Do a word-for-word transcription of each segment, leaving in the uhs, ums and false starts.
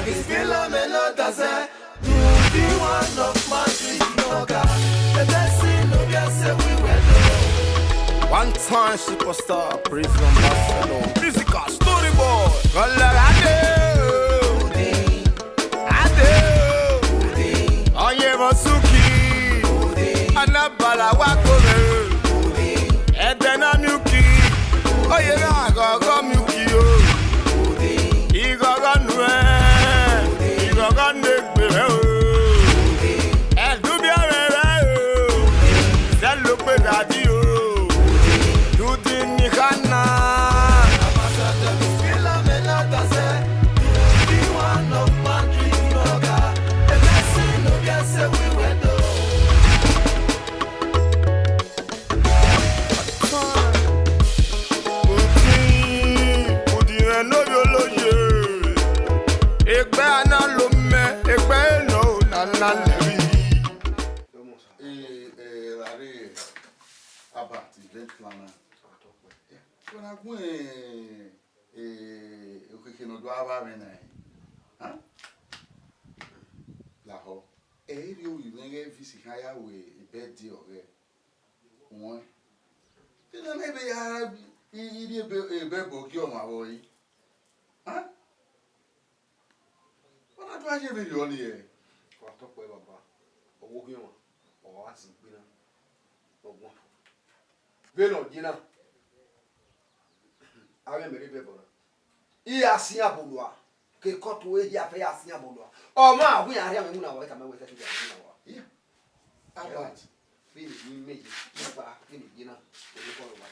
Bismillah, me no ta sẹ, you be one of my dream, no God. The blessing no be say we were no. One time superstar, praise ambassador, musical story boy, Colorado. Ade, Onye Bosuki, Anabala wa kove, Edena Miuki, Oyegha Ghọghọ Miuki o. Ighọghọ nuẹ, ighọghọ ne egbe rẹ o. Ẹdubia rẹ rẹ o, sẹ logbe gha di o. Dudi ni khana. Udi, udi mwẹ ne ovbi ologhe, egbe a na lo mẹ, egbe nọ na na lẹvbi. Eh, eh, ra re Albert, event planner. Wẹ na gu, eh, eh, okiekie ne ọ do avbe amwẹ na, eh? Huh? Lahọ. Ẹ i rhie ovbi mwẹ ighẹ Elvis kha ya ru birthday ọghẹe. Wọn. Te ne ebe ya i, i rhie ebe, ebe ẹbọ gie ọmwa vbe ọre. Huh? Ọ na do a ye vberriọ nii ẹ? Wa tọ kpẹẹ baba, ọ wo ghi ọmwa, ọ gha si gbe na, ọ guan. Vbene ọ ye na, avbe mẹ rre ebe ẹbọ na, I ra siẹn abolua, ke kọtu ehia fẹ ya siẹn abolua. Ọ ma wẹ iran rhie amwẹ iwinna wa, I tama wẹ sẹtin ya iwinna wa. Yeah. Albert. Vbene I miẹn ye, ne I gba, vbene I ye na, orhiọn wa.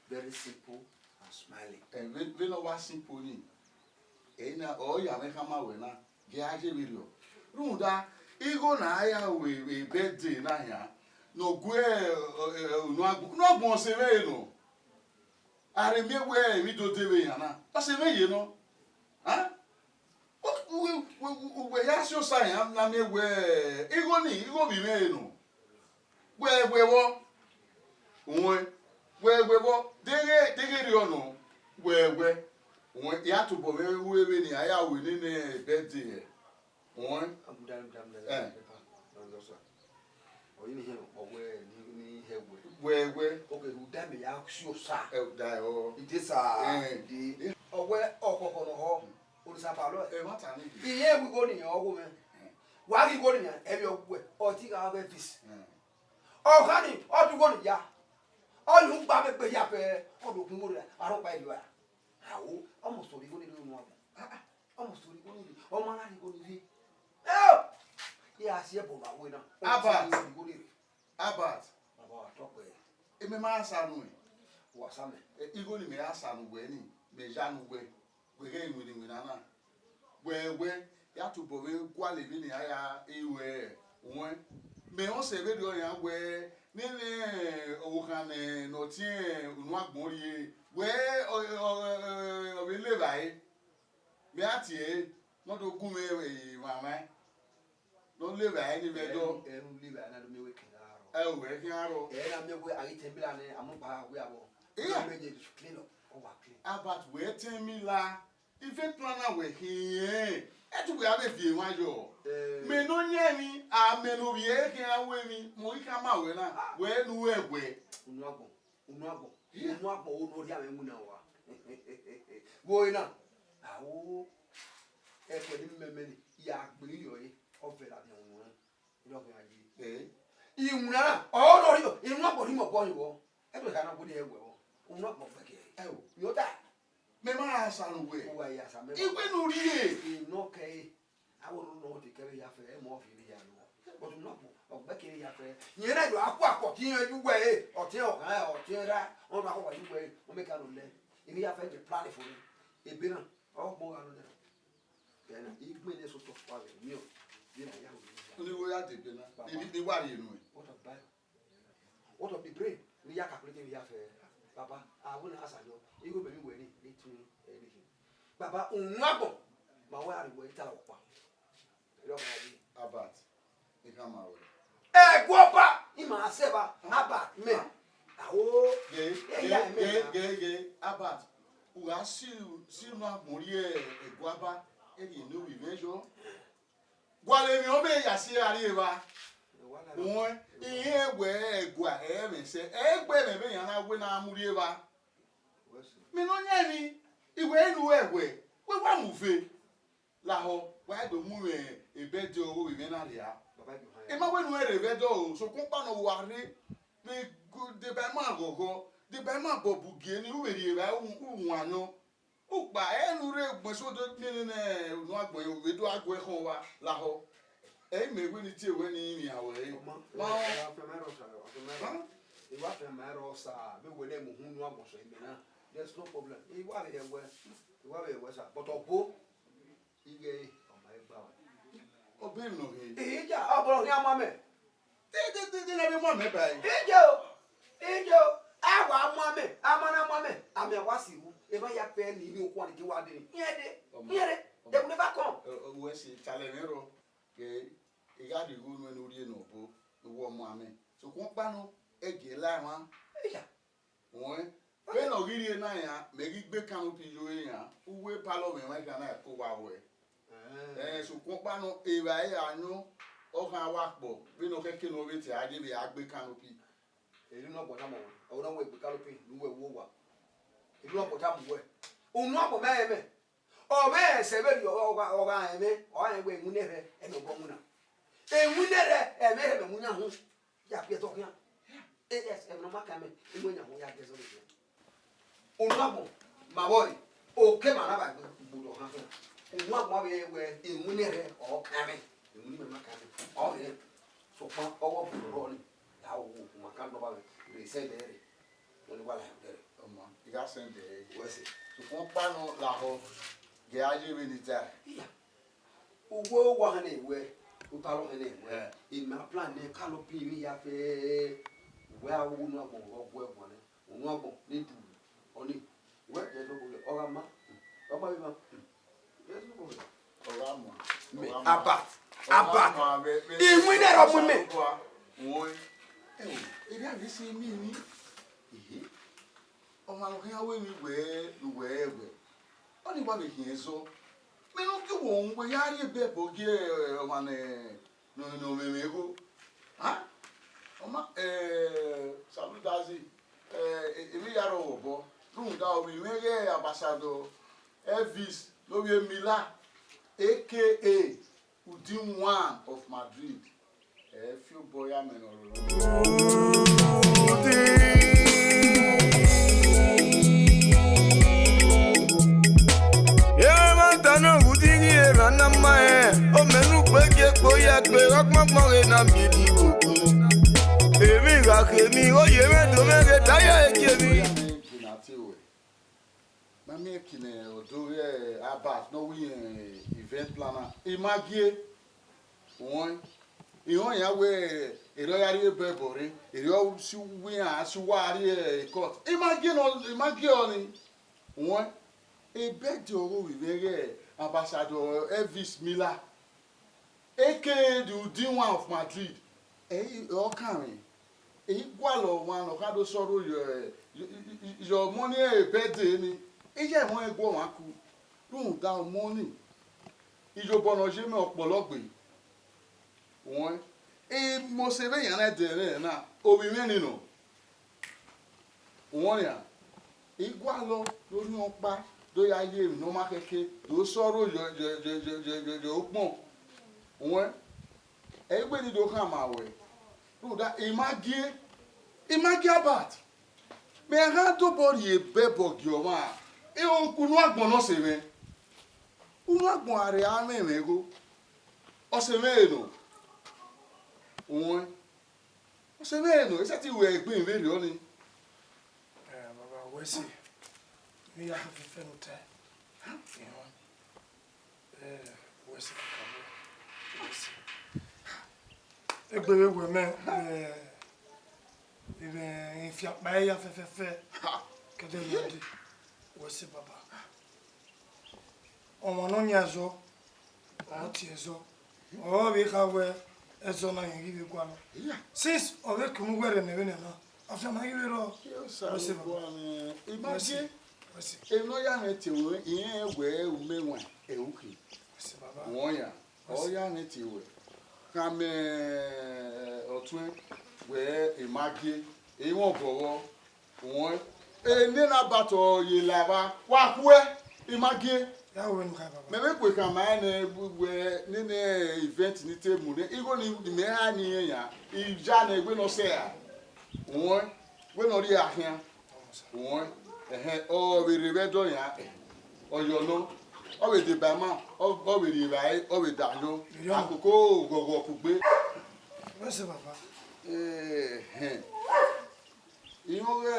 Very simple and smiling. Eh, vbe, vbene ọ wa simple nii, ẹ i na, ọ ya mwẹ khama wẹ na, gie a ye vberriọ. Rhunmwuda, igho ne a ya ru vbe birthday na yan, ne ọ gue, eh, eh, unu agbọn, unu agbọn ọse mwẹ re nọ. A rhe miẹn wẹ emwi do de vbe yan na, ọse mwẹ ye nọ. Huh? Wẹ, wẹ, wẹ, wẹ ya si osa yan na miẹn wẹ igho ni, igho vbe mwẹ re nọ. Wẹ, wẹ vbọ? Wọn, wẹ, wẹ vbọ? Deghẹ, deghẹ rriọ nọ, wẹ, wẹ. Wọn, I ya tobọ mwẹ ru vbene a ya ru nene birthday hẹ. Wọn. Amuda, amuda, amuda, Eh. Amuda, amuda, sir. Ọ yi ni hẹ, ọ wẹ, ni, ni hẹ wẹ. Wẹ, wẹ. Okay, rhunmwuda mẹ ya si osa. Ẹ, da ẹ ọ. Ide sa, Eh. ide. Ọ wẹ, ọkhọkhọ nọ họ, Orisabaalọ. Ẹ, ma ta ni. Iye wi igho ni ọ gho mwẹ. Wa ghi igho ni, ẹ vbe ọ wẹ, ọ ti gha vbe vis. Eh. Ọ kha ni, ọ tu igho ni ya. Ọ ni u gba vbe egbe hia fẹ, ọ do gun igho ni, arhọkpa ẹre ya. Awo, ọ must rhie igho ni rre unu agbọn. Ah, ah. Ọ must rhie igho ni rre, ọ ma na rhie igho ni rre. Eh! I gha si ẹbọ vbe awe na. Albert. Ọ ti rhie igho ni rre. Albert. Baba, wa tọ kpẹẹ. Imẹ ma sa nuẹn. Wa sa mẹ. Eh, igho ni mẹ ya sa nu wẹ ni, mẹ ya nu wẹ. Wẹ ghẹ iwinna iwinna na. Wẹ, wẹ, ya tobọ vbe gualọ emwi ne a ya ru ẹ, wọn. Mẹ ọsẹ vberriọ yan wẹ, nene ọvbokhan ne, ne ọ tiẹn unu agbọn rrie, wẹ, ọ, ọ, ọ, ọ vbe le evbare. Mẹ a tie ẹre, ne ọ do gu mwẹ emwamwa, ne ọ le evbare ni vbe ẹdọ. Ẹ, ẹ, u le evbare na do miẹn wẹ ke gha rrọọ. Ẹ, u wẹ khian rrọọ. Ẹ na miẹn wẹ a ghi tẹn bila nẹ, a mu kpa wẹ abọ. Iya. Mẹ je clean up, ọ wa clean. Albert, wẹ tẹn mi la, event planner wẹ khian, ẹ tu wẹ a vbe viẹ emwa yọ. Eh. Mẹ ne ọ yan emwi, a mẹ ne ovbi ẹre khian ru emwi, mẹ ọ ghi khama wẹ na, wẹ ne u ru ẹguẹ. Unu agbọn, unu agbọn, Yeah. unu agbọn, unu ọ rhie amwẹ winna wa. Vbe ọre na, awo, ẹkpẹ ne mẹmẹ ni, ya gbe yọ ẹre, ọ vẹ ladian unu ẹre. Iwinna na, ọ nọ rhie, unu agbọn rhie mẹ obọ hin vbọ. Ẹdẹ kha na gbe ne ẹ wẹ vbọ. Unu agbọn gbẹkẹ. Ẹ o. Yota. Mẹ ma ra sa ne uwẹ. Uwa ya sa mẹ. Iwẹ ne u rhie. Inọ kẹ e. Aro no nọ te kẹ vbe ya fẹ, ẹ mọ fi vbe ya nọ. But unu agbọn, ọ gbẹkẹ ya fẹ. Yẹn na yọ akua kọ ti yẹn ju wẹ e. Ọtiẹn ọghan, ọtiẹn ra. Ọ na kọ wa ju wẹ e. Ọ mẹ ka no lẹ. Eni ya fẹ je plan for me. Ebe na. Ọ gbọ gha nọ nẹ. Then igbe ne so tọ fa vbe miẹn, vbe na ya ru ya. Ni wo ya debe na. Baba. Ni, ni wa rhie nuẹn. What of Bible? What of the brain? Ni ya calculate vbe ya fẹ. Baba, I won't answer you. Igho mẹ mi wẹ ni, ni tun anything. Baba, unu agbọn. Ma wẹ a rhie wẹ ita ọkpa. Ẹ dọ gha yi. Albert. Ikhama wẹ. Ẹguọba, ima sẹ ba, Albert mẹ. Aho. Ghe, e ya ghe, mẹ ghe, na. Ghe, ghe, Albert. U gha si, si unu agbọn rhie ẹguọba. Ẹghẹ ne ovbi mwẹ yọ. Gualọ emwi ọmọ ya si a rri evba. Uwẹn, irẹn wẹ ẹguae ẹmwẹ sẹ, ẹgbẹe mwẹ vbe iran na wẹ ne a mu rri evba. Mẹ ne ọ yan emwi, I wẹ ne u ru ẹguae, wẹ wa mu ve. Lahọ, wa do mu mwẹ ebẹdẹ ọghe ovbi mwẹ na rria. I ma wẹ ne u rre ebẹdẹ ọghe, sokpan ọkpa nọ wa rre, vbe deba ima ghọghọ, deba ima bọbọ ugie ne u vbe rri evba, u wan nọ. Ukpa, ẹ ne u rre ugbẹn so do miẹn nene unu agbọn vbe do a gu ẹkhọn vba lahọ. Ẹ i mẹ wẹ ne I tie wẹ ne I rinmwian ruẹ re. Ọma, wa ọ, wa fian ma rọ sa, wa fian ma rọ. Hàn? I wa fian ma rọ sa, vbe wẹ ne mu uhunmwu agbọn sẹ imẹ na. There's no problem. I wa vbe wẹ, I wa vbe wẹ sa. But ọbo, I ghe ẹre, ọ ma gba ruẹ. Ọbo emwi nọ ghe? Ija, ọbo ne ọ khian ma mẹ. Te, te, te, te ne a vbe mu amẹ ba ẹre. Ijo, ijo, a wa mu amẹ, a ma na mu amẹ, amẹ a wa si ru, emwa ya pẹ ne ivbi okhuan ni ke wa dee. Iẹn dee, iẹn dee, they will never come. Uwẹ si talẹ mwẹ rrọọ, ke I gha rhie igho nuẹn ne u rhie ne ọbo, ne uwẹ mu amẹ. Sokpan ọkpa nọ, ẹ gie la emwa. Iya. Uwẹn, vbene ọ ghi rhie na yan, mẹ ghi gbe canopy yo ẹre yan, uwu palọ mwẹ emwa khian na ko wa ruẹ. Ẹn, sokpan ọkpa nọ, evbare ra nọ, ọ ghan wa kpọ, vbene ọ khẹke ne ọ vbe te a ye vbe a gbe canopy. Eri ne ọ gbọta mọ, ọ na wẹ gbe canopy, ne uwẹ wo owa. Eri ne ọ gbọta mu wẹ. Unu agbọn mẹ rẹn mẹ. Ọ vbe ẹsẹ vbe rhie ọgha, ọgha rẹn mwẹ, ọ rẹn wẹ iwinna rẹ, ẹmwẹ obọ winna. Iwinna rẹ, ẹmwẹ rẹ, ẹmwẹ winna hun. Ya biẹ ẹzọ khian. Yes, ẹmwẹ ne ọ ma kan mẹ, iwinna hun ya biẹ ẹzọ khian. Unu agbọn, ma vbọ re, okẹ ma na vba gbe, gbodo ọhan khian. Unu agbọn vbe wẹ, iwinna rẹ, ọ kan mẹ, iwinna mẹ ma kan mẹ, ọ rẹn. Sokpan, ọghe ọvbokhan rrọọ nii, ya wu, ma kan nọ vbe, rhe sẹ ẹdẹ rẹ. Wẹ ne wa la ẹdẹ rẹ. Ọma, I gha sẹ ẹdẹ rẹ. Wẹ sẹ. Sokpan ọkpa nọ lahọ, gẹ a ye vbene I ta. Iya. Uwu owa hẹn ne wẹ, utalọ hẹn ne wẹ. Eh. I ma plan ne canopy vbe ya fẹ, wẹ a wu unu agbọn vbe ọ gu ẹguan nẹ. Unu agbọn ne du, ọni, wẹ, there's no problem. Ọ gha ma, ọ ma vbe ma. There's no problem. Ọ gha ma. Mẹ, ọ gha ma. Abat, ọ gha Abat. Ma vbe, vbe, iwinna rẹ ọ mu mẹ. Wọn, ẹ o, erha vbe si emi ni. Ehe. Ọmwa ne ọ khian ru emwi wẹ ne uwẹ rẹn wẹ, ọnii wa vbe khian ẹzọ. Mẹ ne u gie uwẹ, wẹ ya rhie ebe ẹbọ gie ọmwa ne, ne, ne ọ mwẹ mwẹ igho. A? Ọ ma, eh, Saludazi, eh, emwi ya rrọọ vbe obọ, rhunmwuda ovbi mwẹ ighẹ Ambassador Elvis ne ovbi Mila, A K A Udi One of Madrid. Ẹ fi obọ ya mẹ ne ọ roro. Ẹmwata ne Udi ghi rre erhan na ma rẹn, ọ mẹ ne ukpe gie kpo ya gbe ọkpọnkpọn ghe na miẹn eni vbe okun. Emwi gha khe emwi, oye mwẹ do mwẹ ghe ta ya egie emwi. Ma miẹn eki ne ọ do ghe Albert ne ọ wẹ irẹn event planner, I ma gie. Uwẹn, I họn iran wẹ erriọ ya rrie ebe ẹbọ rre, erriọ si uwu iran, a si uwu a rrie court. I ma gie nọ, I ma gie ọnii. Uwẹn, ebẹdẹ ọghe ovbi mwẹ ighẹ Ambassador Elvis Miller, A K A the Udi One of Madrid, ẹ i, ọ kan mwẹ. I gualọ ọmwa ne ọ kha do sọrọ yọ, yọ, yọ ọmọ ni ebẹdẹ ni, iye ẹmwẹ gu ọmwa ku. Rhunmwuda ọmọ ni, iyobọ ne ọ ye mẹ ọkpọlọ gbe. Uwẹn, I mose vbe yan na ẹdẹ ẹre na, ovbi mwẹ ni nọ. Uwẹn nian, I gualọ do rhiọn ọkpa, do ya ye emwi ne ọ ma khẹke, do sọrọ yọ, yọ, yọ ukpọn. Uwẹn, ẹ i wẹ ne I do khama ruẹ, rhunmwuda I ma gie, I ma gie Albert. Mẹ gha dobọ rhie ebe ẹbọ gie ọmwa, unu agbọn ne ọ sẹ mwẹ. Unu agbọn a rre a mwẹ mwẹ igho, ọ sẹ mwẹ ẹre nọ. Uwẹn, ọ sẹ mwẹ ẹre nọ, I sẹtin ru ẹgbẹn vberriọ nii. Eh, baba, wẹ sẹ, ne I ya fẹfẹfẹ ne u tae. Ehọn. Eh, wẹ sẹ, kakabọ, wẹ sẹ. Egbe vbe wẹ mẹ, eh, I mwẹ efiakpa ya fẹfẹfẹ. Kẹdẹ ne ọ dee, wẹ sẹ, baba. Ọmwa ne ọ yan ẹzọ, ọ tie ẹzọ. Ọ vbe kha wẹ ẹzọ na rẹn ghi vbe gualọ. Since ọ vbe ke unu wẹrẹ nẹ vbene na, afianma ghi vbe rrọọ. Wẹ sẹ, baba. I ma gie. Wẹ sẹ. Emwi ne ọ ya mwẹ te ruẹ, irẹn wẹ u mẹ wan ẹre u khin. Wọ ya, ọ ya ne tie wẹ. Khama ọtuẹn wẹ, I ma gie, I mwẹ ọbọ vbọ, wẹ, enena batọ ye la evba, wa khuẹ, I ma gie. Ya wẹ nu kha, baba. Mẹ vbe kue khama ẹnẹ wẹ nene event ni te mu nẹ, igho ni mẹ ha ni rẹn ya, I ya nẹ wẹ ne ọ sẹ ra. Wẹ, wẹ ne ọ rhie khian. Wẹ, ẹhẹn, ọ vbe rre vbe ẹdọ yan, ọ yọ nọ, ọ vbe deba ima, ọ ọ vbe rri evbare, ọ vbe da yọ, akoko ghọghọ kugbe. Wẹ sẹ, baba. Ẹhẹn. Irẹn ọghe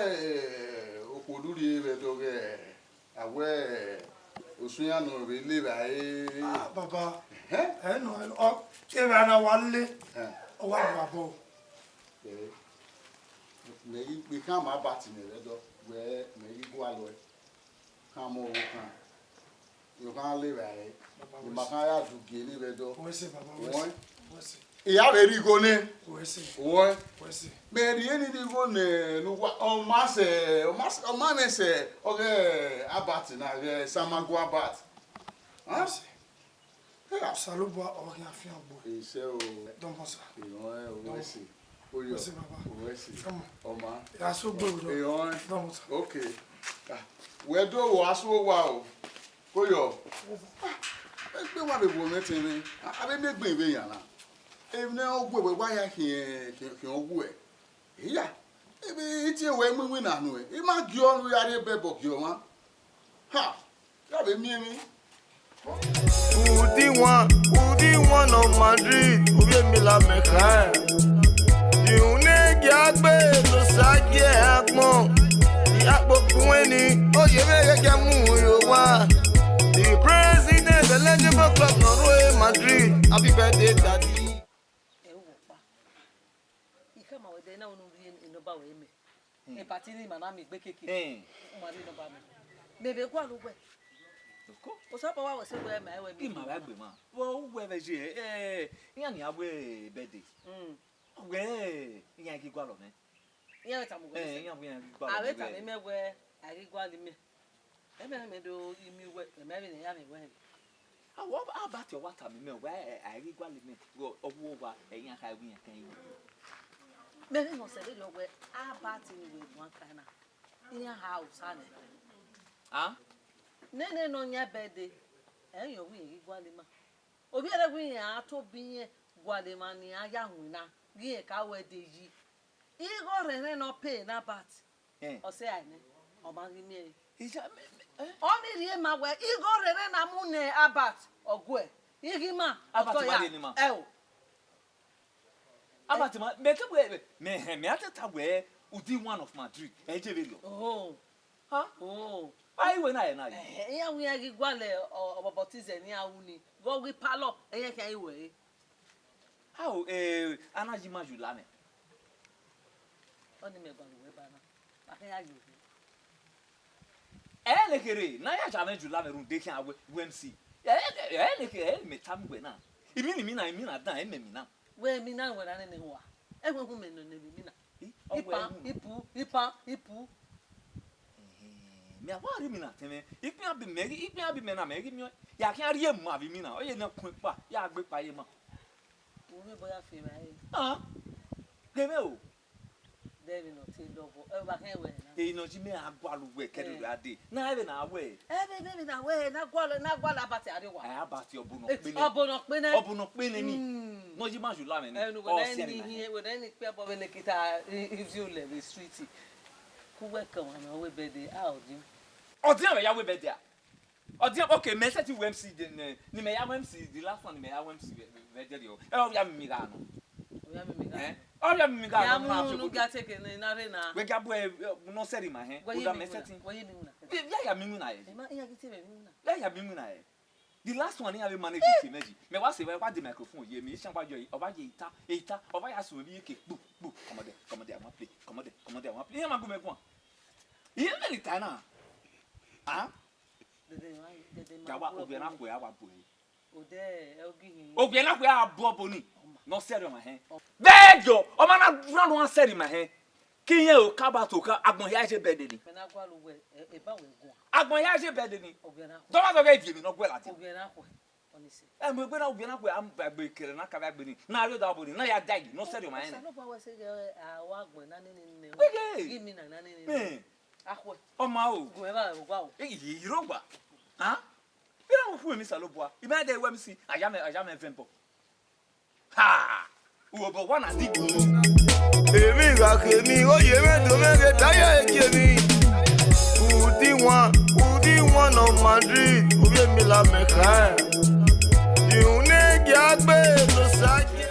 okhuo ne u rhie vbe ẹdẹ ọghe, a wẹ osun iran nọ vbe le evbare. Ah, baba. Ẹhẹn. Ẹ nọ, ọ, evbare na wa le, Ẹhẹn. Ọ wa gu abọ. Ẹre, mẹ ghi kpe khama Albert nẹ vbe ẹdọ, wẹ mẹ ghi gualọ ẹe. Khama ọvbokhan, ne ọ khan le evbare, ne ima khan ya du gie ne vbe ẹdọ. Wẹ sẹ, baba, wẹ sẹ. Wẹ sẹ. I ya vbe rhie igho nẹ. Wẹ sẹ. Wẹ. Wẹ sẹ. Mẹ rhie ne igho nẹ ne uwa, ọ ma sẹ, ọ ma sẹ, ọ ma mwẹ sẹ, ọghe Albert na, ọghe Samagu Albert. Hàn? Wẹ sẹ. Osanobua ọ khian fian gbe. Isẹ o. Dọmọ sa. Irẹn o, wẹ sẹ. Oyọ. Wẹ sẹ, baba. Wẹ sẹ. Come on. Ọ ma. Ya so gbe o. Irẹn. Dọmọ sa. Okay. Ah, wẹ do wo asu owa o. Oyọ. Ah, egbe wa vbe wo mwẹ tẹn mwẹ. A vbe miẹn egbe vbe yan na. Emwi ne ọ gu wẹ wa ya khian, khian, khian ọ gu wẹ. Iya, ebe I tie wẹ mu iwinna nuẹn, I ma gie ọnu ya rhie bẹbọ gie ọmwa. Ha, ya vbe miẹn emwi. Udi wan, udi wan nọ Madrid, ovbi Emila mẹ khaẹn. Ihun ne gia gbe ne Osa gie agbọn. I akpokpu ẹn ni, oye mwẹ ghẹ gie mu yo owa. The president, the legend for club nọ rre Madrid. Happy birthday, daddy. Ẹ wo ọkpa. I khama wẹ dẹ na unu rhie enọba wẹ mẹ. Hmm. E party ni ma na miẹn egbe keke. Hmm. U ma rhie enọba mẹ. Mẹ vbe gualọ uwẹ. Oko. Osaba wa wẹ sẹ wẹ ma wẹ mi. I ma vbe gbe ma. Vbe uwẹ vbe je, eh, iran ni a wẹ birthday. Hmm. Wẹ, iran ghi gualọ mẹ. Iran vbe tama uwẹ. Eh, iran wẹ iran ghi gualọ mẹ. A vbe tama mẹ wẹ, a ghi gualọ mẹ. Ẹmwẹ ne mẹ do imiẹn uwẹ, ẹmwẹ vbene iran miẹn wẹ. Awọ Albert ọ wa tama mẹ wẹ, a, a ghi gualọ mẹ, ọ wu owa, ẹ iran kha wu iran kan iwu. Mẹ vbe nọ sẹ vberriọ wẹ, Albert ni wẹ guan kan na, iran ha osa nẹ. A? Nene nọ yan birthday, ẹ yọ wẹ iran ghi gualọ ima. Ovbi ẹre wẹ iran a tobọ iran gualọ emwa ne iran ya winna, ghi iran ka wẹ ẹdẹ yi. Igho rhẹnrhẹn ne ọ pay ne Albert. Eh. Ọ sẹ a nẹ, ọ ma ghi miẹn ẹre. Iya, mẹ, mẹ, eh? Ọ ni rhie ma wẹ igho rhẹnrhẹn ne a mu ne Albert, ọ guẹ. I ghi ma, Albert ọtọ ma ya. Rhie ni ma. Ẹ o. Albert ma, mẹ te wẹ, mẹ hẹn, mẹ a te ta wẹ, udi one of Madrid, ẹ je vberriọ. Oh. Ha? Oh. Why you na na? Eh, iran wi iran ghi gualọ, ọ, ọ, baptism ne iran ru ni. Ghe ọ ghi palọ, iran khian i wẹ. How, eh, a na yi ima ye ula mwẹ? Ọni mẹ gualọ uwẹ ba na, a khian ya ye uwẹ. Ẹ ne kherhe, ne a ya ya mwẹ ye ula mwẹ rhunmwuda khian wẹ, wẹ M C. Ẹ, ẹ, ẹ ne kherhe, ẹ ne mẹ tama uwẹ na. Imina, imina, imina dan, ẹ mẹ imina. Wẹ imina wẹ na nene hua. Ẹ wẹ hu mẹ nọ ne imina. I, ọ wẹ ipan, hu. Ipu, ipan, ipu. Ẹhẹn, mẹ a wa rhie imina tẹn mwẹ. Ikpia bi mẹ, ikpia bi mẹ na mẹ ghi miẹn. Ya khian rhie ma vbe imina, ọ ye ne ọ kun ekpa, ya gbe ekpa ye ma. Wo vbe bọ ya fi evbare. Ah, ghe mwẹ o. Dẹ vbe ne ọ te lọghọ, ẹ wa khẹ wẹ na. Eyi ne ọ ji mẹ a gualọ uwẹ kẹdẹ uwẹ a dee. Na ẹvbo na wẹ. Ẹ vbe, vbe, vbe na wẹ, na gualọ, na gualọ Abati arre owa. Ẹ, Abati ọbọ nọ kpene. Ọbọ nọ kpene. Ọbọ nọ kpene ni. Hmm. Ne ọ yi ma ju la mwẹ ni. Ẹ, nu wẹ na ni hin, wẹ na ni kpe ẹbọ vbe ne kita i, i view lẹ vbe street. Ku wẹ kẹ ọmwa ne ọ wẹ bẹdẹ, a ọ di. Ọ di mwẹ ya wẹ bẹdẹ a? Ọ di, okay, mẹ sẹtin wẹ M C de nẹ, ne mẹ ya wẹ M C, the last one ne mẹ ya wẹ M C vbe, vbe, vbe ẹdẹ rriọ. Ẹ, ọ via miẹn emwi gha nọ. Ọ via miẹn emwi gha nọ. Ẹ, ọ via miẹn emwi gha nọ. Ya mu unu gia take ne na rre na. Wẹ gia bu ẹ, ẹ, ne ọ sẹrri ma hẹn. Wẹ ye mi wina. Wẹ ye mi wina. Via ya miẹn iwinna hẹ. Ẹ ma, iran ghi te mwẹ miẹn iwinna. Via ya miẹn iwinna hẹ. The last one iran vbe manage it emergency. Mẹ wa sẹ, wa de microphone ye mi, isan wa yọ, ọ wa ye ita, ita, ọ wa ya sun emwi eke, kpu, kpu, comot there, comot there, I wan play, comot there, comot there, I wan play. Iran ma gu mẹ guan. Iran vbe ni ta na. Ah? Dede ma, dede ma. Ga wa, owiẹ na khuẹ, a wa bu ẹre. Odẹ, ẹ, ogi hin. Owiẹ na khuẹ, a bu ọbo ni. Ọ ma. Ne ọ sẹrriọ ma hẹn. Ọ. Vẹ yọ, ọ ma na, na, na sẹrri ma hẹn. Ke irẹn ro ka ba to ka, agbọn hia je bẹdẹ ni. Mẹ na gualọ uwẹ, ẹ, eba wẹ guan. Agbọn hia je bẹdẹ ni. Owiẹ na khuẹ. Dọmọ sọ ghe ivie emwi ne ọ guẹ ladian. Owiẹ na khuẹ. Honestly. Ẹ, mu egbe na, ugbẹn na kue, a mu ba egbe kẹrẹ na ka vbe egbe ni. Na rhie odaro bo ni, na ya da yi, ne ọ sẹrriọ ma rẹn. Ọsa nọkpa wẹ sẹ ghe, a wa gbẹn na nene nẹ. Wẹ ghe. Gi mi na na nene nẹ. Hmm. Akhue. Ọ ma o. Gun ẹvba vbe owa o. Ẹ, i, i, i rre owa. Ha? Vbe iran khu emwi Osanobua, I ma dẹ wẹ emwi si, a ya mwẹ, a ya mwẹ vẹ ẹbọ. Ha! Uwẹ obọ wa na di gun. Emwi gha khe emwi, oye mwẹ do mwẹ ghe, ta ya egie emwi. Udi wan, udi wan nọ Madrid, ovbi emwi la mẹ khaẹn. Irun ne gia gbe ne Osa ye.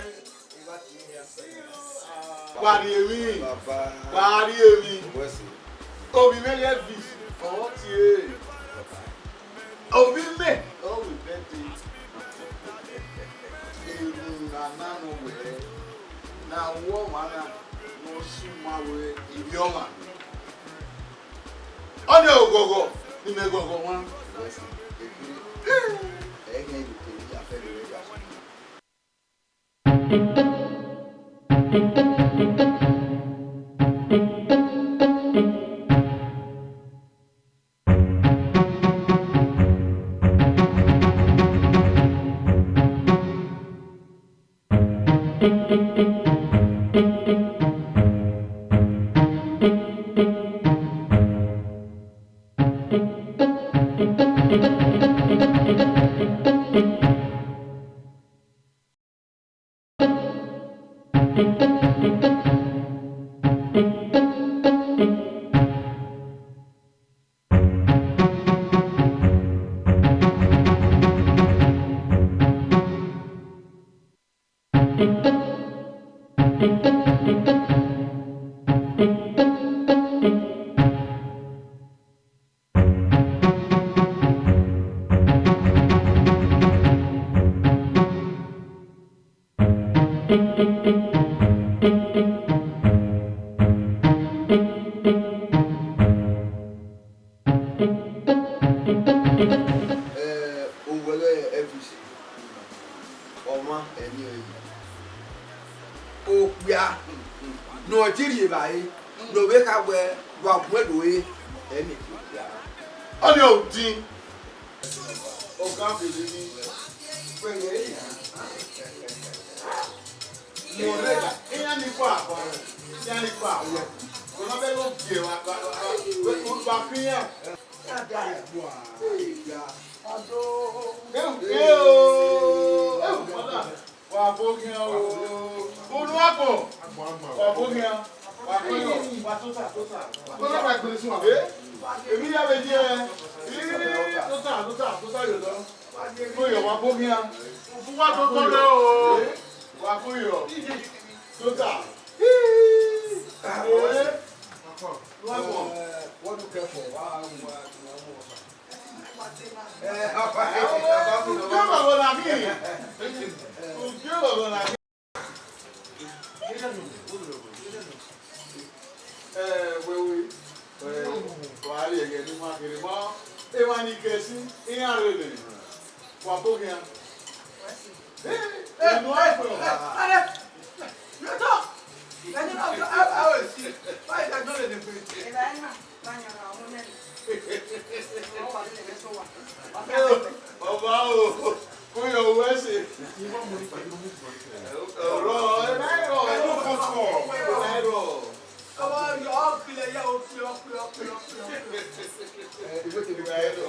Wa rhie emwi, wa rhie emwi. Ovbi mwẹ Elvis, ọ tie. Ovbi mwẹ, ọ wẹ birthday. Erhunmwu na na nọ wẹ, ne a wu ọmwa na, ne ọ sẹ ima wẹ ivbi ọmwa. Ọnii ọre oghọghọ ne imẹ ghọghọ ọmwa. Ẹ i khian ye oke ne I ya fẹ vbe rre gha. Eh, owẹghẹ Elvis, ọmwa ẹmwẹ ọre. Okpia ne ọ ti rhie evbare, ne ọ vbe kha wẹ wa gun ẹre do re, ẹmwẹ okpia. Ọnii ọre udin. Ọga vbe emwi ni, wẹ ghẹ re ya. Mẹ ọrẹga, iran ni kua, iran ni kua. Wẹ ma bẹ lo gie wa, wa, wa, wa, wa, wa khin iran. Ado. Ewu, ewu, ewu, mother. Wa bo khian o. Unu agbọn. Wa bo khian. Wa bo khian. Wa tota, tota. Tota wa gbele sun wa. Eh? Emwi ya vbe ye. Ii, tota, tota, tota yo dọ. Ko yo wa bo khian. Ufu wa toto rẹ o. Eh? Wa ko yo. Tota. Ii. Eh? Wa bo. Eh, what do you care for? Wa, wa, wa, wa. Ẹ, wẹ, wẹ, ẹ, wa rhie ẹghẹ ne ima kherhe ma, emwa ni kẹsin, iran rre nẹ, wa bo khian. Ẹ, ẹ, unu a fẹ. Ọba o, ko yọ owẹ ẹse. Ọrọ, ẹ ma rọ. Ẹ ma rọ. Ọba yọ, ọ kpilẹ ya, ọ kpilẹ, ọ kpilẹ, ọ kpilẹ, ọ kpilẹ. Ẹ ma rọ.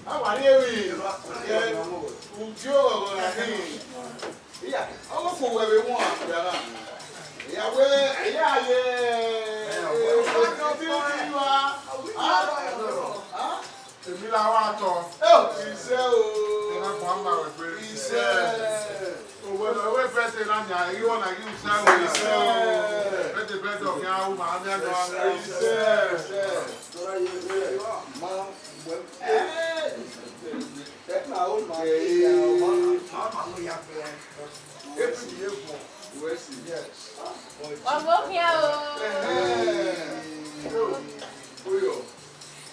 A wa rhie emwi, ẹ, ugie ọghọghọ na khin. Iya, ọghe fo wẹ vbe wọn, ya na. Iya wẹ, iya ye, ẹ, ọghe fo ti wa. Ah, ah. Èmi la wá tọ. Ẹ ò, iṣẹ́ o. Ẹ má kàn án bá wẹ̀ pé. Iṣẹ́. Òwe, òwe fẹ́ ṣe náà ní àyè wọn náà yóò ṣe àwọn iṣẹ́ o. Bẹ́ẹ̀ bẹ́ẹ̀ dọ̀ kí á wù máa ní àjọ wa. Iṣẹ́. Iṣẹ́. Má wẹ̀. Ẹ máa ó máa ṣe ìyá ọmọ. Má máa mú ìyá fẹ́. Yes. Wa bo khian o. Ẹhẹn. Oyo. Oyo,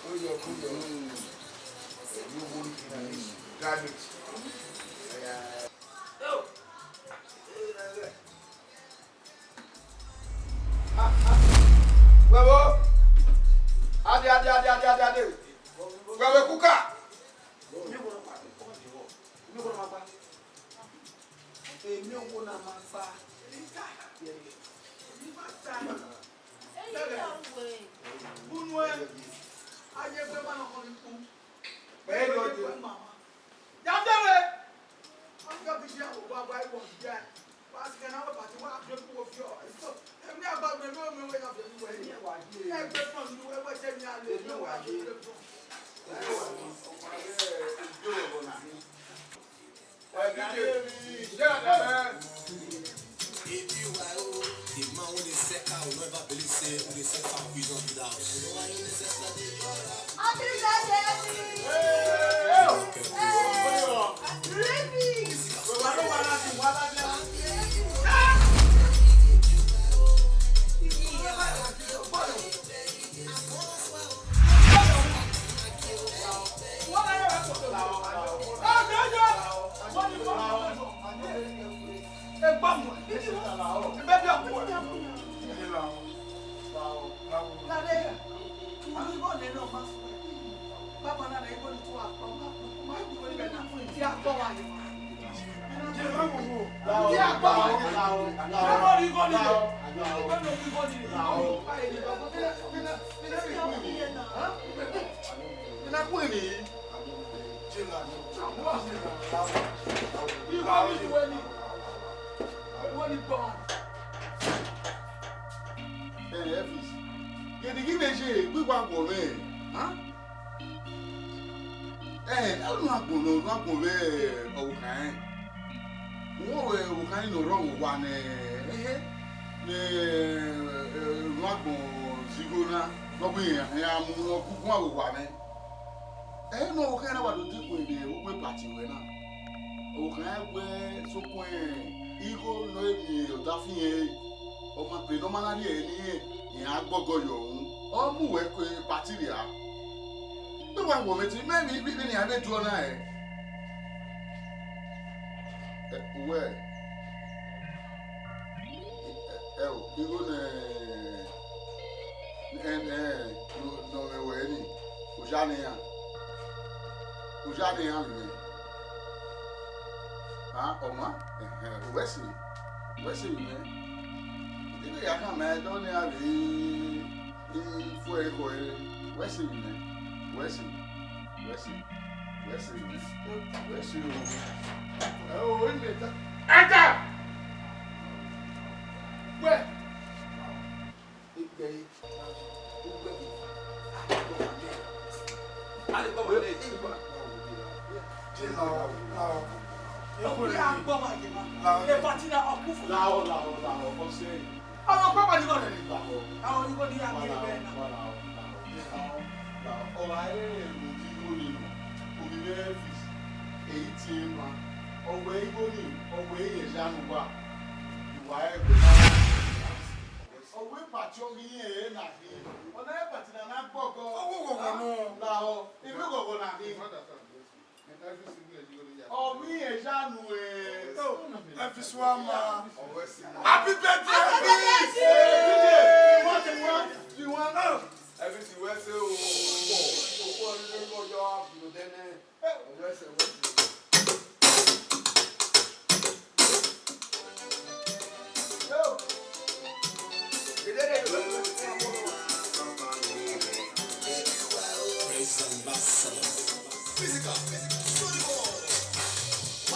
oyo. Mm. Ẹmwẹ owo ni kina ni. Granite. Ade, ade, ade, ade, ade, ade. Wẹ vbe kuka. Emi owo na ma gba. Emi owo na ma gba. Unu ẹ, a ye egbe ma nọ kọni kpu. Ẹ yọ dee. Ya dee. Ọ gha bi ya, wa, wa, wa, ya. Wa si kẹ na wẹ party, wa fi eku wo fi ọ. Emwi agba mẹ, mẹ, mẹ, wẹ ya fi eku wẹ. Egbe front ni wẹ, wẹ te mi a le, mẹ wa ye egbe front. The man wey dey sell cow no ever believe say we dey sell cow pigeon give house. Happy birthday, Eddie! Hey! Happy birthday! Ẹ, Elvis, gẹdẹgẹdẹ ye egbe wa wọ mwẹ, a? Ẹ, unu agbọn nọ, unu agbọn vbe ọvbokhan rẹn. Uwẹ ọvbokhan ni ne ọ rre ọvbokhan nẹ, ehe, ne, unu agbọn zẹ igho na, ne ọ wẹ iran ya mu ne ọ gu guan vbe owa mwẹ. Ẹ, ne ọvbokhan na wa do dekun vbe uwu party ruẹ na. Ọvbokhan rẹn wẹ sokpan igho ne ọ miẹn ọdafẹn irẹn, ọ ma pe ne ọ ma na rhie ẹre ne iran gbọgọ yọ unu, ọ mu uwẹ ke party rria. Vbe wa wọ mwẹ te, mẹ vbe, vbe, vbe ne iran vbe duọ na rẹn. Ẹ, uwẹ, ẹ, ẹ, o, igho nẹ, ẹ, ẹ, nọ, nọ mwẹ wẹ ni, oja ne iran, oja ne iran vbe mwẹ. A, ọ ma, ẹhẹn, uwẹ sẹ, uwẹ sẹ vbe mwẹ. Ẹ te ya khan ma ẹdọ ne iran vbe, I fuẹn ekhọe, wẹ sẹ vbe nẹ, wẹ sẹ, wẹ sẹ, wẹ sẹ vbe nẹ, wẹ sẹ o. Ẹ o, ẹ mẹ ta. Ẹta! Wẹ! Ikpẹ, ikpẹ, a lè gbọ́ wọlé. Lahọ, lahọ. Lahọ, lahọ, lahọ, ọkọ sẹ. Ọmọ papa ni gọdẹ ni. Lahọ. Àwọn onígbò ní àgbè bẹ́ẹ̀ náà. Lahọ, lahọ, lahọ. Ọ gha rẹrẹ vbe igho ni nọ, ovbi mwẹ Elvis, ehi tie ma. Ọ wẹ igho ni, ọ wẹ irẹn ya ne uwa. Uwa ẹgbẹ. Ọ wẹ party ọghe irẹn na khin. Ọ na party na na gbọgọ. Ọ wẹ ghọghọ nọ. Lahọ, emwi ghọghọ na khin. Ọ wẹ irẹn ya nu ẹ. Elvis wa ma. Happy birthday, Elvis! Elvis, wẹ sẹ o. Okhuo ọre ne ọ ya fi odẹ nẹ. Wẹ sẹ, wẹ sẹ. Praise Ambassador. Physical, physical. Solid ball.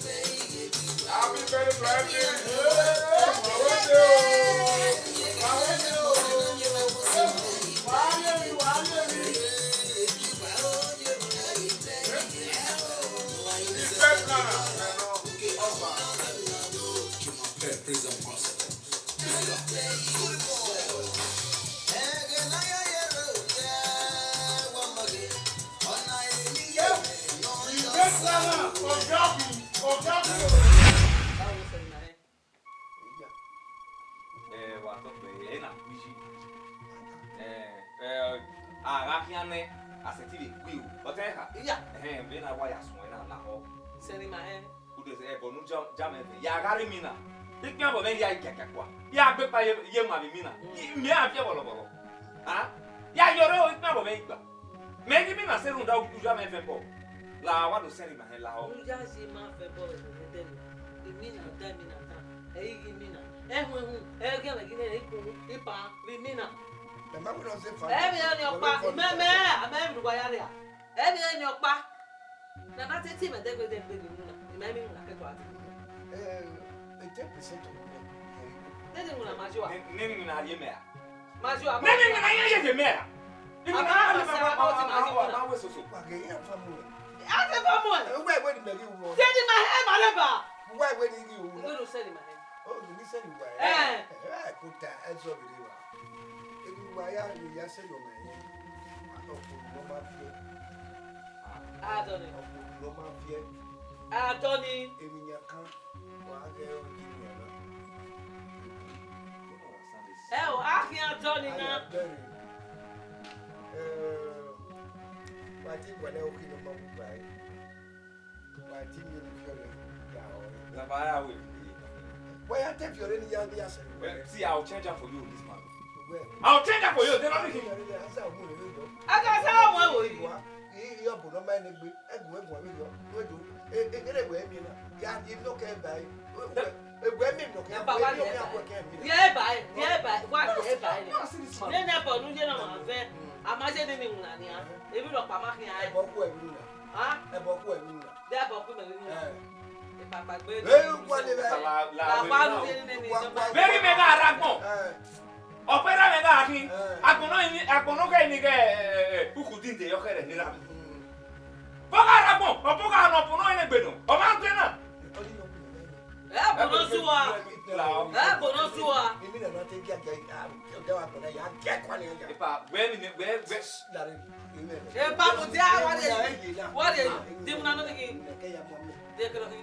Happy birthday to Elvis. Wàá wá dé o. Wàá wá dé o. Wàá yé mi, wàá yé mi. Respect nana. Ọba. Praise and worship. Ẹ, wa tọ kpẹ, ẹ na kpiji. Ẹ, ẹ, a gha khian nẹ, a sẹtin vbe gbe o. Ọ tẹn kha? Iya. Ẹhẹn, vbe na wa ya suẹn na lahọ. Sẹtin ma hẹ. Ude ẹbọ ne u ja, ja mwẹ vẹ, ya gha rre emwi na. Ikpian vbe mwẹ ya giagiakua. Ya gbe ekpa ye, ye emwa vbe emwi na. I, mẹ a viẹ vbọlọvbọlọ. A? Ya yọrọ ikpian vbe mwẹ igba. Mẹ ghi emwi na sẹ rhunmwuda u ja mwẹ vẹ ẹbọ. La wa do sẹrriọ ima hẹn lahọ. U ya ye ima vẹ ẹbọ vbe ẹdẹ nẹ. Emwi na da emwi na ta. Ẹ i ghi emwi na. Ẹhuẹn hu, ẹ ghi ẹmwẹ ghi nẹ ikun, ipa, vbe emwi na. Mẹ ma wẹ ne ọ zẹ efa. Ẹ vbe ne ọkpa, mẹ, mẹ, mẹ vbe ne uwa ya rria. Ẹ vbe ne ọkpa. Na na te tie mẹ dẹgbe dẹgbe ni unu na, I ma emwi unu na kẹkọ a te. Eh, ten percent of them. Nene unu na ma jua. Ne, nene unu na ye mẹ a? Ma jua. Nene unu na ye ye mẹ a? Unu na ye mẹ a? Ma, ma, ma, ma, ma, we soso. Wa ghe ya fa mu. A te fa mu. Eh, wẹ, wẹ ni mẹ ghi wu. Sẹrriọ ima hẹn ma rre ba. Wẹ, wẹ ni ghi wu. Wẹ do sẹrriọ ima hẹn. Oh, you need send why? Eh. Eh, kota, ẹ zọ vbe wa. Emwi wa ya, ya send your man. Ọkpọlọ ma fiẹ. Adọni. Ọkpọlọ ma fiẹ. Adọni. Emwi yan kan, wa ghẹ ọ ye emwi yan na. Ẹ o, a khian Adọni na. Aya bẹrẹ. Eh, wa ti gualẹ okhi ne ọ ma wu ba ẹre. Wa ti miẹn ne Fiọre ya ọre. Na ba ya wẹ. Wa ya te Fiọre ne ya, ne ya sẹ. Well, see, I'll change her for you, this man. Well, I'll change her for you, then I'll make him. Fiọre ya sa ọmọ rẹ lọ. A ka sa ọmọ ẹ wẹ. Wa, i, i ọbọ nọ ma ne gbe, ẹgùn ẹgùn avbe yọ, wẹ do. E, e, ere wẹ mi na. Ya, i no ke ba e. Wẹ, wẹ mi no ke. Ẹ ba wa ye ba e. Ye ba e, ye ba e, wa ye ba e. No, see this man. Ne ne bọ nu ye na ma vẹ. A ma je ni ni wuna nia. Ebi rọ kpa ma khian. Ẹbọ ku ẹbọ na. Ah? Ẹbọ ku ẹbọ na. De ẹbọ ku mẹ vbe unu. Eh. Ipapa gbe. Eh, u kua le bẹ. La, la, la, wa nu ye ni ni. Wa, wa, veri mẹ gha ra agbọn. Eh. Ọpẹ ra mẹ gha khin. Eh. Agbọn nọ ni, agbọn nọ kẹ ni kẹ, eh, eh, eh, uku dinde yọ kẹrẹ ni ra. Mm. Bọ gha ra agbọn, ọbọ gha nọ, ọbọ nọ ni gbe nọ. Ọ ma gbe na. Ẹ bọ nọ sua. Ẹ bọ nọ sua. Imi na na te gia gia, ah, ọga wa gbọna ya, gia kwa ni ya. Epa, wẹ ni, wẹ, wẹ. Epa, mo ti a wa de, wa de, di mu na no ni. De kero ki.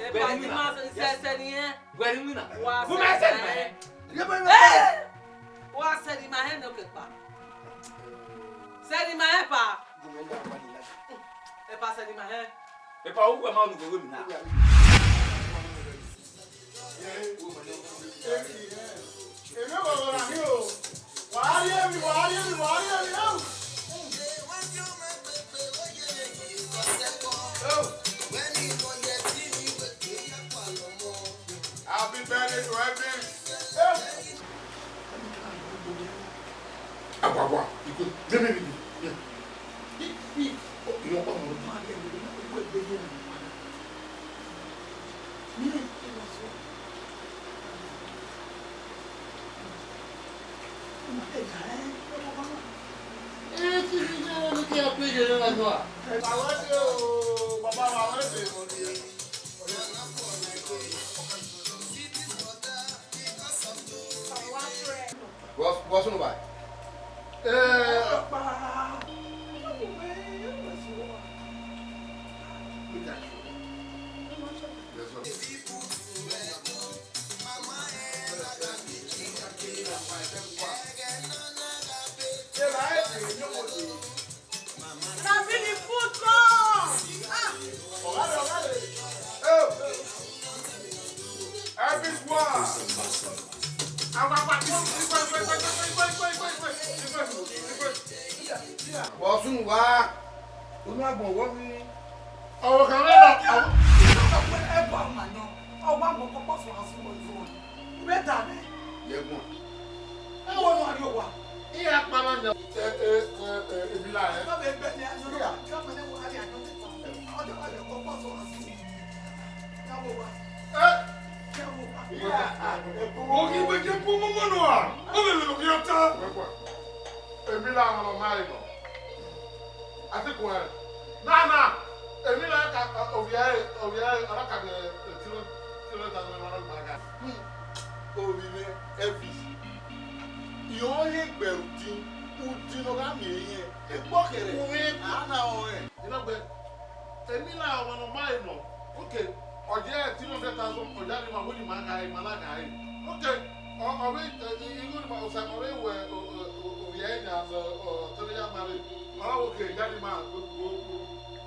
Epa, di ma se, se, se ni e. Wẹ ni mina. Wa se ni e. Eh! Wa se ni ma he no ke pa. Se ni ma he pa. Epa, se ni ma he. Epa, u wẹ ma unu wẹ mi na. Emwi ọghọghọ na khin o. Wa rhie emwi, wa rhie emwi, wa rhie emwi, au. Happy birthday to Elvis. Agua, agua, ikun, mi, mi, mi, mi. I, i, o, i ọkpa ọmọ ma gẹ mi, o, o, o, o, o, o. Mi, o, o, o, o. Ma te da, eh, o, o, o. Eh, ti, ti, ti, ti, ti, ti, ti, ti, ti, ti. Baba wa wẹ de. What's, what's on the bike? Eh, yes, sir. Na be the food come. Ah. Everyone. Wọ́n sún wa. Inú àgbọ̀n wọ́n fi. Ọ̀rọ̀ kan lẹ́nu. Ẹ bọ àwọn àná. Ọwọ́ àwọn kọ́kọ́ fún wa fún wọn fún wọn. Ìwé dà mí. Yẹ gbọ́n. Ẹ wọ́n náà yóò wà. Iya kpara nya. Eh, eh, eh, eh, ebi la, eh. Ka be be ni ajo. Iya. Ka be ni wa ari ajo. Ọjọ́ wa le ko ko so asi. Ka wo wa. Eh. Ka wo wa. Iya. Ogi we je ku mu mu no a. O le lo ki ota. Ebi la mo ma ino. Ati ku e. Na, na. Emwi na ka, ovia ẹre, ovia ẹre, ọ na ka ghe, eh, three hundred thousand naira ma gha. Hmm. Ovbi mwẹ, Elvis. I ọnrẹn egbe udin, udin ne ọ gha miẹn irẹn, egbe ọkherhe. Uwẹ. A na ọnrẹn. I na gbe, emwi na ọmwa ne ọ ma re nọ. Okay. Ọ ye three hundred thousand, ọ ya ne ima wẹ ne ima gha re, ima na gha re. Okay. Ọ, ọ vbe, eh, igho ne ima, Osaima ọ vbe wẹ, o, o, o, ovia ẹre yan, ọ, ọ, te ọ ya ma re. Ọ na wẹ, okay, ya ne ima, go, go, go.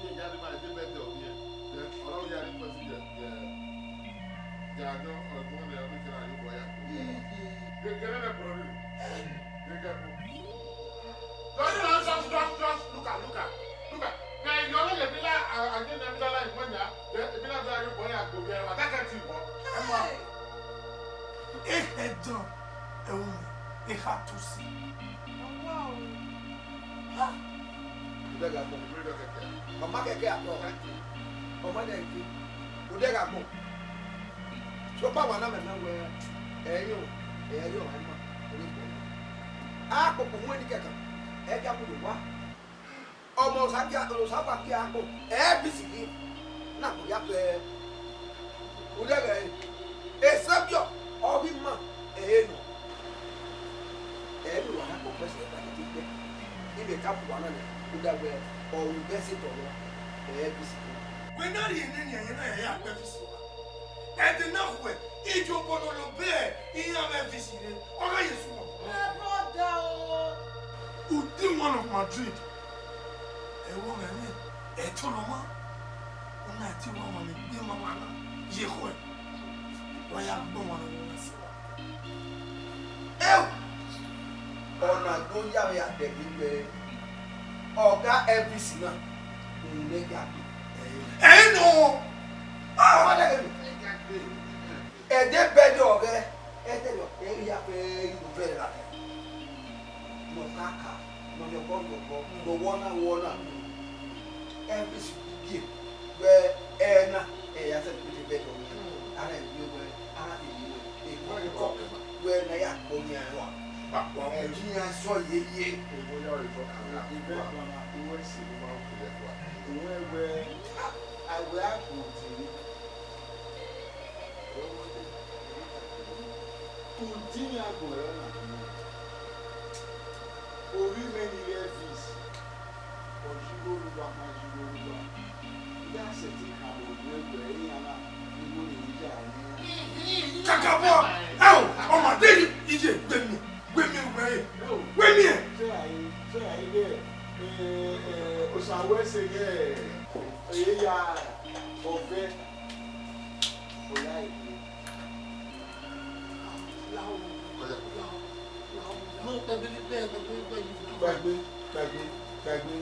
Iye ya ne ima, ede bẹdẹ ọ miẹn. Then, ọ na wẹ ya request. Just, just, just, just look at, look at, look at. Now, you only be like, I, I didn't be like, when ya, be like, you boy, I go there, I can't see what. Hey! Ekhẹdọn, ẹhun, ekha tusi. Ọwa o. Ha! Odẹ gha gbọn. Ọ ma kẹkẹ atọ. Ọ ma dẹ ke. Odẹ gha gbọn. Sokpan wa na mẹmẹ wẹ, ẹ i yo, ẹ i yo, ẹ ma, ọ ghi gbọn. A kpokpo mu eni kẹkan, ẹ i gha mu do wa. Ọmọ Osa gia, Osa gba gia akpo, ẹ i bi si ghi na gbe ya fẹ. Ude ghẹ ẹre, Esebiọ, ọ ghi ma ẹre nọ. Ẹ i vbe wa na kpokpo ẹse ẹre na ghi te gbẹ. Ibe ka bu wa na nẹ, uda wẹ, ọ ru bẹ se tọ nọ, ẹ i bi si ghi. Wẹ na rhie nene ẹyẹn na ya ya gbe ẹfi si wa. Ẹdẹ na khuẹ, iye obọ ne ọ lobọ iran vbe ẹfi si rre, ọ gha ye sunu. My brother o. Uti one of Madrid. Ẹvbo mwẹ mwẹ, ẹtọn ne ọ wan, u na te wa wan ne egbe ma wa na ye ekhọe, wa ya gbe ọmwa ne ọ wan sẹ. Ẹo! Ọna do ya vbe a dẹghe wẹ, ọga Elvis na, rhunmwuda ẹre gha gbe. Ẹre nọ! Ah! Wa dẹghe nọ. Ẹdẹ bẹdẹ ọghẹ, ẹdẹ nọ, ẹ i ya fẹ ighẹ ovẹn ra. Ne ọ kaka, ne ọ yọkọ yọkọ, ne ọ wọ na wọ na. Elvis gie wẹ ẹna, ẹ ya sẹ ne ọ bẹdẹ ọghẹ. Ara ẹ wẹ, ara ẹ wẹ, ekọ, wẹ ne a ya kpọ yan ẹre wa. Ẹji iran sọ yeye. Uwẹ wẹ, a wẹ a kpọ ti. Uti iran gbe ọre na khin. Ovbi mwẹ ni ghe Elvis, ọ yi igho ne uwa, ma yi igho ne uwa. Iran sẹtin khama odẹ wẹ iran na, igho ne I ya ẹre. Kakabọ, ẹo, ọ ma de yi, iye, gbe mi, gbe mi wẹ, wẹ mi ẹ. Sẹ a yi, sẹ a yi ghe, eh, eh, Osa wẹ sẹ ghe, eh, ya, ọvẹ, ọ ya yi ghe. Gbàgbé, gbàgbé, gbàgbé.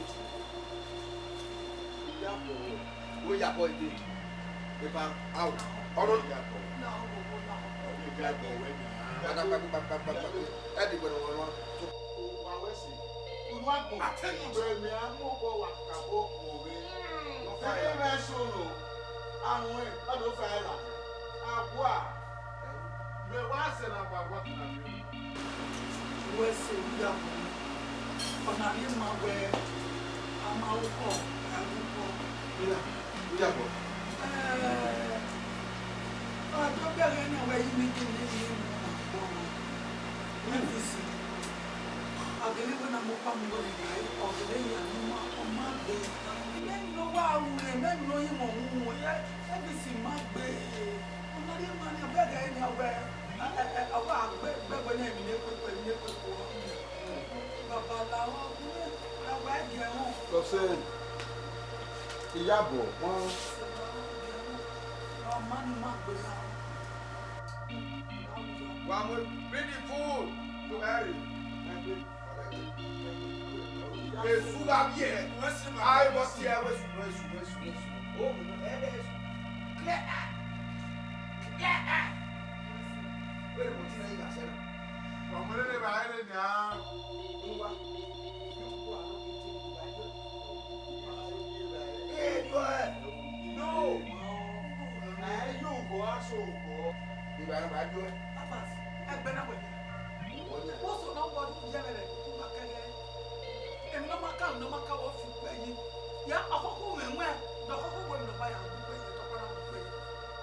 Wo ya bọ ide. Epa, ao. Ọrọ ya bọ. Ada gbàgbé, gbàgbé, gbàgbé, gbàgbé. Ẹ di gbẹdọ wọn wọn. Wa wẹ si. Unu agbo. Atẹnu. Bẹrẹ mẹ a mu ọkọ wa kakabọ kuo vbe. Ẹgbẹ mwẹ solo. Ahun ẹn, ọ do fa ẹla. Agua. Mẹ wa sẹ ne a wa wa kina vbe. Wẹ sẹ, u ya bọ. Ọna rhie ma wẹ a ma ru ukọ, a ru ukọ. Mira, u ya bọ. Eh, ọ do bẹghe ne wẹ yi mi gele ne mu na kpọ. Wẹ fi si. Ọ gele wẹ na mu ọkpa mu wẹ ne ọ gele ya ne ọ ma, ọ ma gbe. Mẹ ne ọ wa ru rẹ, mẹ ne ọ yi mọ wu, ẹ, ẹ fi si ma gbe. Ọna rhie ma ne ọ bẹghe ne ọ wẹ, ẹ, ẹ, ẹ, ọ wa gbe, gbe, gbe ne emwi ne kpekpe, emwi ne kpekpe. Baba la ọ, a wa gie ẹmwẹ. Sọse, Iyabọ, wọn. Ọma ni ma gbe na. Wa mu bring the food to Mary. Esu gha biẹ. Ai, wọ si ẹ, wẹ su, wẹ su, wẹ su, wẹ su. O, ẹ bẹ su. Clear eye. Clear eye. Wẹ mọ ti na yi gha sẹ na. Ọmọ rere ba ere nia. Wa. Ee, yọ ẹ. No. Ẹ yọ gọ aso gọ. Ìbára bá yọ ẹ. Abbas, ẹgbẹ́ náà wẹ̀. Wọ́n sọ náà wọ́n yẹ rẹ̀ kúkú máa kẹ́gẹ́. Èmi náà máa ká, èmi náà máa ká wọ́n fi pẹ́ yín. Ya ọkọ kú wẹ̀ wẹ̀, dọ̀kọ́ kú wẹ̀ mi lọ́ba yà wọ́n pẹ́ yín, tọ́pọ́ náà wọ́n pẹ́ yín.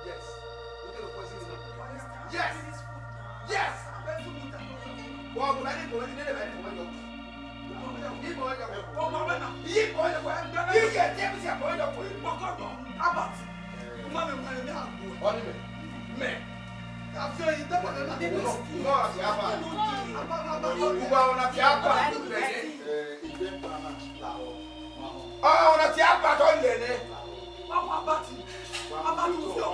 Yes. Ó tẹ̀lé pọ́ sí ìlú. Yes. Yes. Wọ́n ọkùnrin bá ní ìbọn ní ilé rẹ̀ bá ní ìbọn yọ. Ìbọn yọ. Ọmọ rẹ̀ náà. Ìbọn yọ. Ìyẹn tí ẹ fi ṣe àbọ̀ yọ. Ìbọn kọ̀ lọ. Abbas. Ọmọ mi mọ̀ ẹ́ ní àgbo. Ọdún mẹ́. Mẹ́. Àfi ẹ̀yin tẹ́pọ̀ lẹ́nu. Ọmọ àti àbá. Àbá, àbá, àbá. Ìwà ọ̀nà tí a gbà tó lẹ̀ ní. Ẹ, ìgbẹ́ kan náà làwọn. Ọ, ọ̀nà tí a gbà tó lẹ̀ ní. Ọmọ Abbas. Abbas,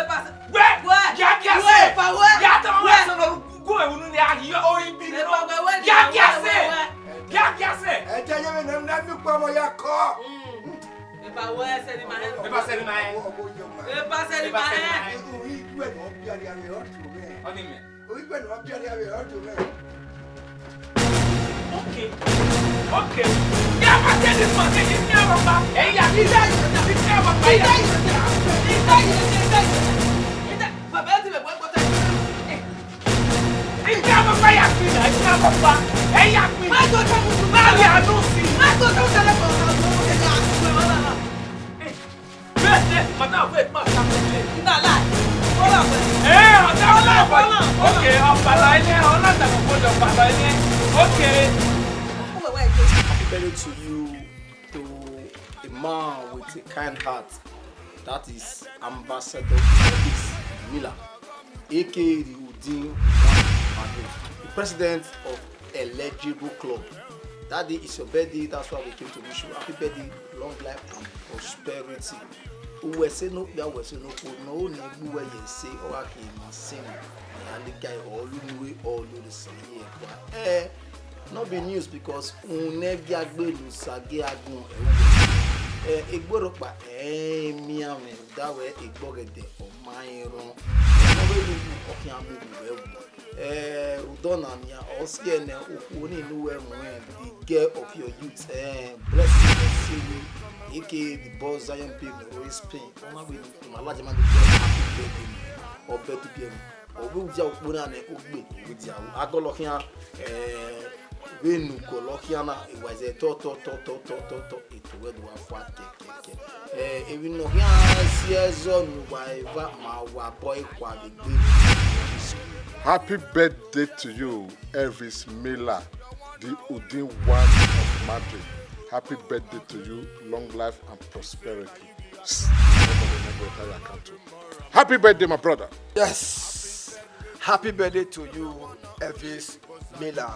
Epa sẹ. Wẹ, wẹ, ya kia wẹ, sẹ. Epa wẹ. Ya tama wẹ, wẹ, sẹ no gu ẹvbo unu ni a hi o ibi ni. Epa wẹ, wẹ, ya kia wẹ, sẹ. Wẹ, wẹ. Ya kia sẹ. Ẹ tẹ ye vbe ne, ne mi kpọ ọmọ ya kọ. Mm. Epa wẹ sẹ ni ma hẹ. Epa sẹ ni ma hẹ. Ọmọ, ọmọ yo ma. Epa sẹ ni ma hẹ. Epa sẹ ni ma hẹ. Uhi wẹ ne ọ biariari ọ tu mẹ. Ọ ni mẹ. Uhi wẹ ne ọ biariari ọ tu mẹ. Okay. Okay. Ya ma tell this man, say, "Give me a rubber." Hey, ya, give me a rubber. Give me a rubber. Give me a rubber. Give me a rubber. Baba, ẹ ti mẹ wẹ gbọtẹ. Give me a rubber, ya, give me a rubber. Hey, ya, give me. Má tó tó tó. Má rí àánú sí. Má tó tó tó lẹ́kọ̀ọ́ ọ̀rọ̀ tó ń tẹ̀lé àtúntò ẹ̀ wọ́n náà. Hey. Bẹ́ẹ̀ ni, madam, wait, ma ta ko le. Nda lai. Hold on, wait. Eh, ọ̀gá, hold on, hold on, hold on. Okay, ọ̀pàlà ilé, ọ̀làdàgbọ̀n kò lè ọ̀pàlà ilé. Okay. Happy birthday to you, to a man with a kind heart. That is Ambassador Felix Miller, A K A the Udin Mado, the president of Eligible Club. Daddy, it's your birthday, that's why we came to wish you happy birthday, long life and prosperity. Uwẹ ẹse ne okpia, uwẹ ẹse ne okhuo, ne ọ ho ne egbe uwẹ ye ẹse, ọ gha khin emwa sin ne iran leka ẹre, ọ lu unu ẹre, ọ lu ore san ye ẹkpa. Eh, no be news because uhunmwu ne gie a gbe ne Osa gie a gbọn ẹre uwẹ. Eh, egbe rhọkpa, eh, mianmwẹ, da wẹ egbe ọgẹdẹ, ọ ma rẹn rrọọ. Ọ vbe lu unu, ọ khian mu unu vbe ẹvbo. Eh, rhunmwuda ọna nian, ọ si ẹe ne okhuo ni ne uwẹ mu rẹn, the girl of your youth, eh, Blessing Osewi, aka the boss Zion Babe, no Spain. Ọ na vbe ne ima ladian ma do happy birthday, ọ bẹdẹ ibiẹmwẹ. Ọ vbe dia ukpo na nẹ, ogbe, ọ vbe dia ru. Agọlọ khian, eh, vbene ugọlọ khian na, e wa zẹ tọ, tọ, tọ, eto wẹ do wa fua kẹkẹkẹ. Eh, emwi ne ọ khian si ẹzọ ne uwa eva ma wa bọ ekhua vbe egbe. Happy birthday to you, Elvis Miller, the Udin one of Madrid. Happy birthday to you, long life and prosperity. Happy birthday, my brother. Yes. Happy birthday to you, Elvis Miller.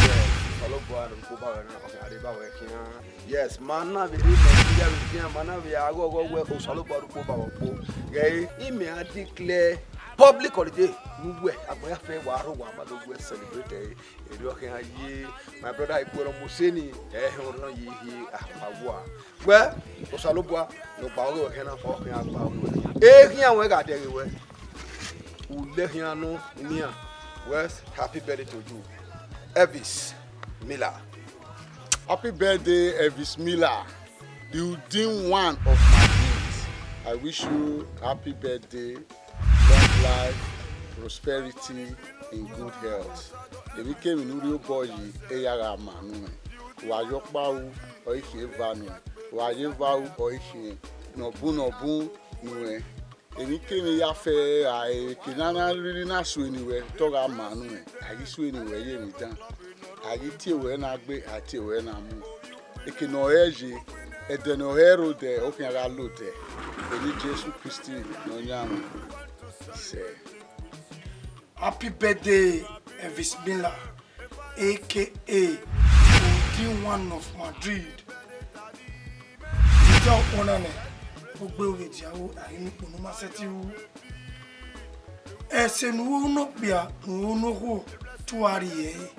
Yes. Ọlọgbọ aro kó bá wẹ náà, ọkàn àdé bá wẹ kíá. Yes, ma na vbe rre Nigeria vbe kíá, ma na vbe aghọghọ wẹ Osanobua aro kó bá wẹ kpo. Ghẹ imẹ a declare public holiday ne uwẹ, agbọn ya fẹ wa rho wa ma do wẹ celebrate ẹre. Erriọ khian ye, my brother, ikhuẹrhọ mose ni, ẹ họn rhan ye ihe akpawua. Wẹ, Osanobua ne ọ gba ọghe wẹ khian na, ọ khian gba ọghe wẹ khian. E khian wẹ gha dẹghe wẹ, ulẹ khian nọ nian, wẹ, happy birthday to you, Elvis Miller. Happy birthday, Elvis Miller, the Udin one of Madrid. I wish you happy birthday, long life, prosperity, in good health. Emwikemwi ne u rhie obọ yi, eya gha ma nuẹn. Wa ye ọkpa ru, ọ i khian eva nuẹn. Wa ye eva ru, ọ i khian nọbun nọbun nuẹn. Emwikemwi ya fẹ ra, eke ne a na rhirhi na sue ne wẹ, te ọ gha ma nuẹn. A ghi sue ne wẹ ye emwi dan. A ghi tie wẹ na gbe, a tie wẹ na mu. Eke ne ọ hẹ ye, ẹdẹ ne ọ hẹ rre odẹ, ọ khian gha la odẹ. Vbene Jesu Kristi ne ọ yan mwẹ. Sẹ. Happy birthday, Elvis Miller, aka Udi one of Madrid. Ita ọkpọna nẹ, ogbe vbe dia ru, a i mu ikpunu ma sẹtin ru. Ẹse ne u ru ne okpia, ne u ru ne okhuo, te u gha rhie ẹre.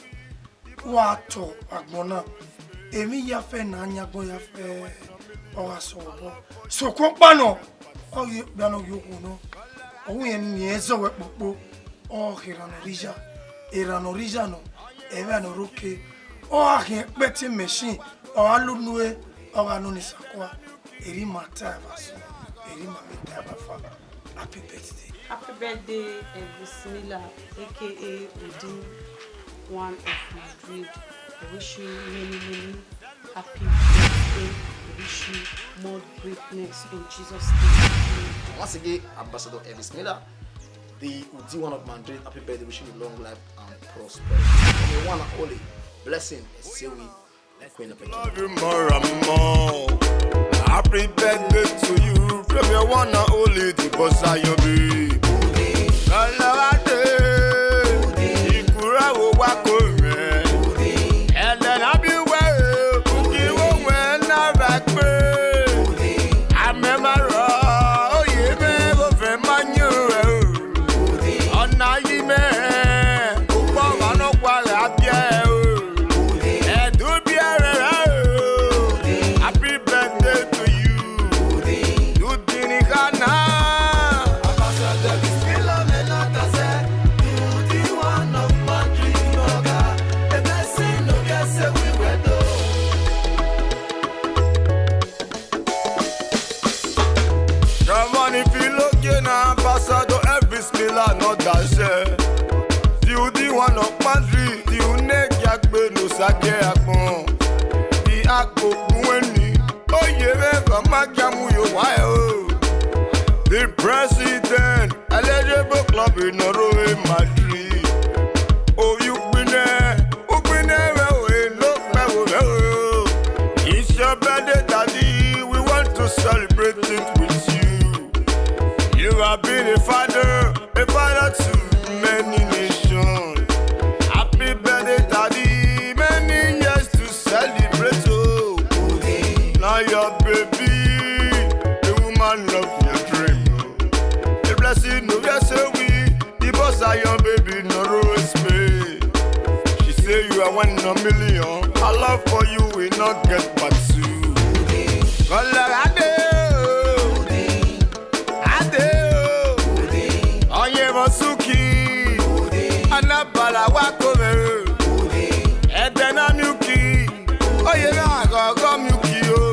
Wa tọ agbọn na, emwi ya fẹ ne a yan agbọn ya fẹ, ọ gha sẹ ọvbọ. Sokpan ọkpa nọ, ọ ghi okpia nọ, ọ ghi okhuo nọ, ọ ru rẹn ne irẹn zẹ wẹ kpokpo, ọ ghe erhan ne ọ rre iya, erhan ne ọ rre iya nọ, ẹmwẹ ne ọ rre oke, ọ gha khian kpẹtin machine, ọ gha la unu ẹre, ọ gha nọ ni sakua, erha ima ta ẹre vbe asọn, erha ima vbe ta ẹre vbe afa. Happy birthday. Happy birthday, Elvis Miller, aka Udi one of Madrid. I wish you many, many happy birthday. I wish you more greatness in Jesus' name. Once again, Ambassador Elvis Miller, the Udi one of Madrid. Happy birthday. Wishing you long life and prosperity. From your one and only Blessing Osewi. Love you more and more. Happy birthday to you. From your one and only, the boss of your babe. Ọlọ́wádé, ìkúrẹ́ wo wá kó rẹ̀? Ẹ̀dẹ̀ náà bí wẹ́ o, kí wọ́n wẹ̀ náà bá pé. Àmẹ́ máa rọ̀, oyè mẹ́, ó fẹ́ máa yín rẹ̀ o. Ọna yi mẹ, ukpọ ọmwa nọkpa gha biẹ o. Ẹdun biẹ rẹ o. Happy birthday to you. Udin ni khana. Germany filo gie na Ambassador Elvis Miller nọ dasẹ. Di Udi one of Madrid, di une giagbe ne Osa gie agbọn. Di akpokpu ẹni, oye vbe ẹghẹ ọ ma gia mu ye owa ẹre o. The president, eligible club in Real Madrid. Ovbi ugbinẹ, ugbinẹ vbe ẹvbo ne okpẹvbo vbe ẹvbo. It's your birthday, daddy. We want to celebrate it with you. You have been a father, a father to many nations. Happy birthday, daddy. Many years to celebrate. Your baby, the woman of your dream. The blessing of your say we, the boss of your baby, no roast me. She say you are one in a million. Her love for you will not get back to you. Colorado, Ade o, ọyẹnmwẹ Suki, anabala wa kove, ẹdẹ na miuki, oye na ghọghọ miuki o,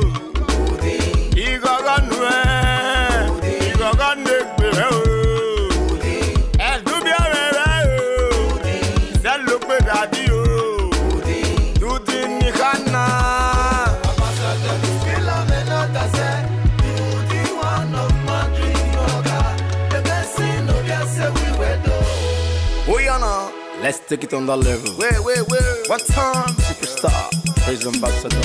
ighọghọ nuẹn, ighọghọ ne egbe rẹ o, ẹdun biẹ mwẹ rẹ o, zẹ logbe gha di o, Dudi ni khana. Oya now, let's take it on that level. Wait, wait, wait. One time, superstar, praise ambassador.